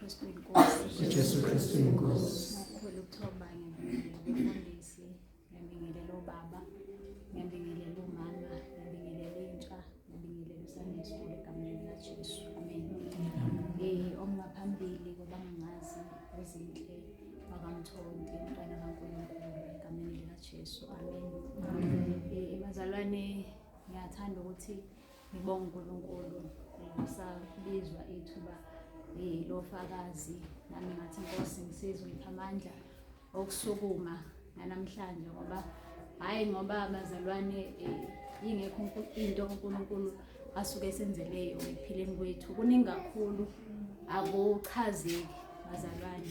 Kristu inkosi. UJesu Kristu inkosi. Ngokukhulu ukuthoba ngiyabingelela umfundisi, ngiyabingelela obaba, ngiyabingelela umama, ngiyabingelela intsha, ngiyabingelela uSunday School egameni likaJesu. Amen. Okungaphambili kwabangangazi uZinhle wakaMthonti, umntwana kaNkulunkulu egameni likaJesu. Amen. Bazalwane, ngiyathanda ukuthi ngibonge uNkulunkulu kusabizwa ithuba lofakazi nami ngathi inkosi ngisize ungiphe amandla okusukuma namhlanje ngoba hhayi ngoba bazalwane ingekho into uNkulunkulu asuke esenzele yona ekuphileni kwethu. Kuningi kakhulu, akuchazeki bazalwane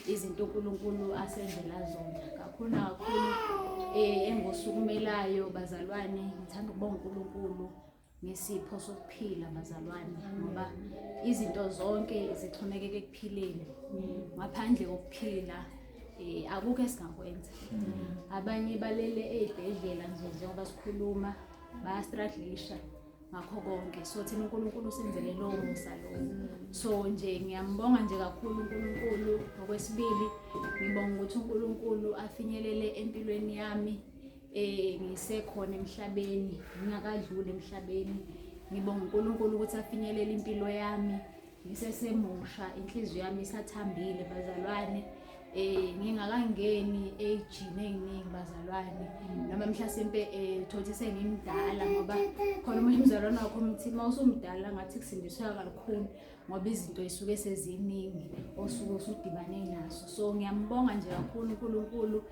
izinto uNkulunkulu asenzela zona kakhulu nakakhulu. Engosukumelayo bazalwane, ngithanda ukubonga uNkulunkulu ngesipho sokuphila bazalwane, ngoba izinto zonke zixhomekeke ekuphileni. Ngaphandle kokuphila akukho esingakwenza. Abanye balele ey'bhedlela nje njengoba sikhuluma, bayastruglisha ngakho konke. So thina uNkulunkulu usenzele lowo musa lowo. So nje ngiyambonga nje kakhulu uNkulunkulu. Okwesibili, ngibonga ukuthi uNkulunkulu afinyelele empilweni yami ngisekhona emhlabeni, ngingakadluli emhlabeni. Ngibonga uNkulunkulu ukuthi afinyelele impilo yami ngisesemusha, inhliziyo yami isathambile bazalwane, ngingakangeni ejini eziningi bazalwane, noma mhlasimpe thothi sengimdala, ngoba khona omunye umzalwane wakho umthi uma usumdala ngathi kusindiswa kakhulu ngoba izinto zisuke seziningi osuke usudibane naso. So ngiyambonga nje kakhulu uNkulunkulu.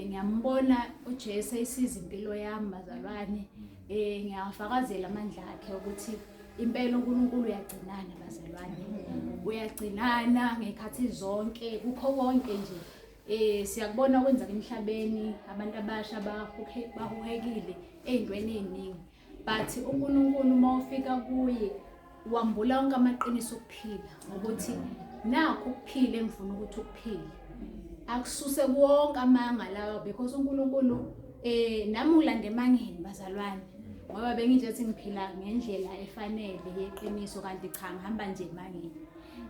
Ngiyambona uJesu esiza impilo yami bazalwane. Ngiyawafakazela amandla akhe ukuthi impela uNkulunkulu uyagcinana bazalwane, uyagcinana ngekhathi zonke kukho konke nje. Siyakubona kwenzeka emhlabeni, abantu abasha bahuhekile ey'ntweni ey'ningi, but uNkulunkulu uma ufika kuye wambula wonke amaqiniso okuphila, ngokuthi nakho ukuphila engifuna ukuthi ukuphile, akususe wonke amanga lawa, because uNkulunkulu nami ungilande emangeni bazalwane, ngoba benginje ethi ngiphila ngendlela efanele yeqiniso, kanti cha, ngihamba nje emangeni,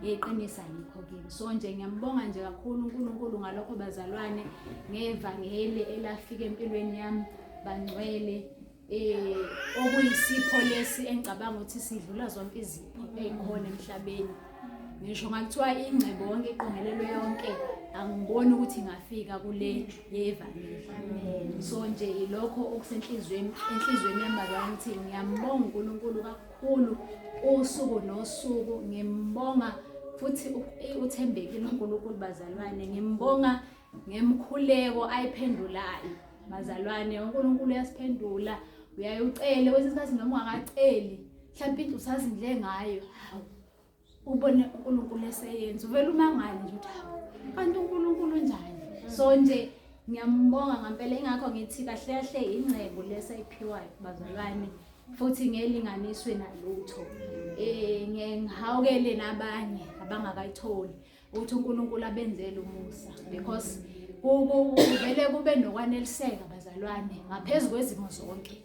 yeqiniso alikho kimi. So nje ngiyambonga nje kakhulu uNkulunkulu ngalokho bazalwane, ngevangeli elafika empilweni yami bangcwele, okuyisipho lesi engicabanga ukuthi sidlula zonke izipho ey'khona emhlabeni. Ngisho ngakuthiwa ingcebo yonke iqongelelwe yonke, angiboni ukuthi ingafika kule yevangeli. So nje ilokho okusenhliziyweni, enhliziyweni yami bazalwane, ukuthi ngiyambonga uNkulunkulu kakhulu usuku nosuku. Ngimbonga futhi uthembekile uNkulunkulu bazalwane, ngimbonga ngemkhuleko ayiphendulayo bazalwane. uNkulunkulu uyasiphendula, uyaye ucele kwesinye isikhathi noma ungakaceli, mhlawumbe into usazindle ngayo, hawu, ubone uNkulunkulu eseyenza, uvele umangale nje ukuthi hawu, kanti uNkulunkulu unjani. So nje ngiyambonga ngempela, ingakho ngithi kahle kahle ingcebo lesayiphiwayo bazalwane, futhi ngelinganiswe nalutho. Ngihawukele nabanye abangakayitholi ukuthi uNkulunkulu abenzele umusa, because kuvele kube nokwaneliseka bazalwane ngaphezu kwezimo zonke.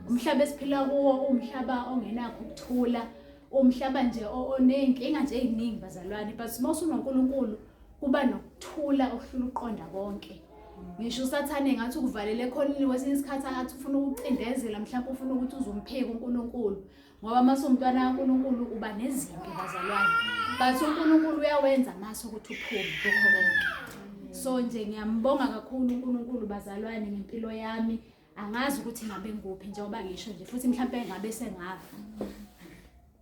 Umhlaba esiphila kuwo umhlaba ongenakho ukuthula, umhlaba nje oney'nkinga nje ey'ningi bazalwane, but uma usunoNkulunkulu kuba nokuthula okuhlula ukuqonda konke. Ngisho uSathane ngathi ukuvalele ekhoneni kwesinye isikhathi, athi ufuna ukucindezela, mhlawumbe ufuna ukuthi uzumpheke uNkulunkulu, ngoba uma usumntwana kaNkulunkulu uba nezimpi bazalwane, but uNkulunkulu uyawenza amasu ukuthi uphume kukho konke. So nje ngiyambonga kakhulu uNkulunkulu bazalwane ngempilo yami. Angazi ukuthi ngabe ngikuphi njengoba ngisho nje, futhi mhlawumbe ngabe sengafa.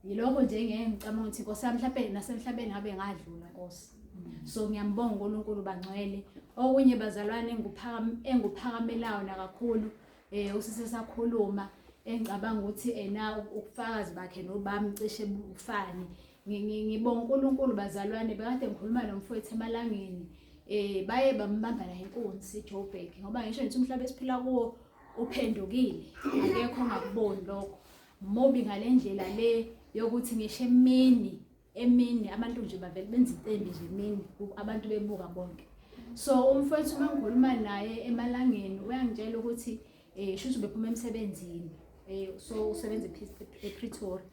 Yilokho nje ngeke ngicabanga ukuthi Nkosi yami, mhlawumbe nasemhlabeni ngabe ngadlula Nkosi. So ngiyambonga uNkulunkulu bangcwele. Okunye bazalwane enguphakamelayo nakakhulu, usise sakhuluma, engicabanga ukuthi ena ubufakazi bakhe nobami cishe bufane. Ngibonga uNkulunkulu bazalwane, bekade ngikhuluma nomfowethu emalangeni, baye bambamba la inkunzi eJoburg, ngoba ngisho ngithi umhlaba esiphila kuwo uphendukile, akekho ongakuboni lokho. Mubi ngalendlela le yokuthi ngisho emini abantu nje bavele benza intembi nje emini, abantu bebuka bonke. So umfowethu uma ngikhuluma naye emalangeni uyangitshela ukuthi shuthi ubephuma emsebenzini, so usebenza ePretoria.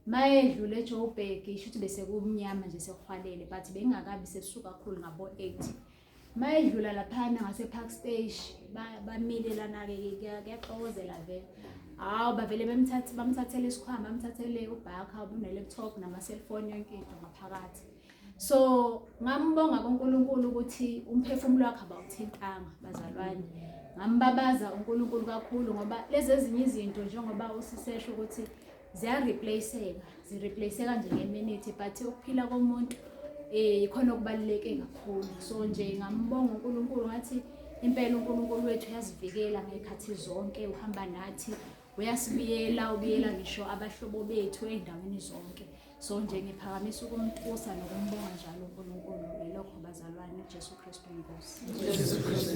Mayedlule eJoburg isho ukuthi bese kumnyama nje sekuhwalele, but bengakabi sesuka kakhulu ngabo 8. Mayedlula laphana ngase Park Station bamile lana ke kuyaxokozela vele. Hawu, bavele bemthathe, bamthathele isikhwama, bamthathele ubhakha obune laptop nama cellphone, yonke into ngaphakathi. So ngambonga kuNkulunkulu ukuthi umphefumulo wakhe abawuthintanga, bazalwane. Ngambabaza uNkulunkulu kakhulu ngoba lezi ezinye izinto, njengoba usisesho ukuthi ziya-replaceka, zi-replaceka nje nge-minute, but ukuphila komuntu ikhona okubaluleke kakhulu. So nje ngambonga uNkulunkulu, ngathi impela uNkulunkulu wethu uyasivikela ngey'khathi zonke, uhamba nathi, uyasibiyela, ubiyela ngisho abahlobo bethu ey'ndaweni zonke. So nje ngiphakamisa ukumtusa nokumbonga njalo uNkulunkulu. Yilokho, bazalwane. Jesu Kristu Inkosi. Jesu Kristu.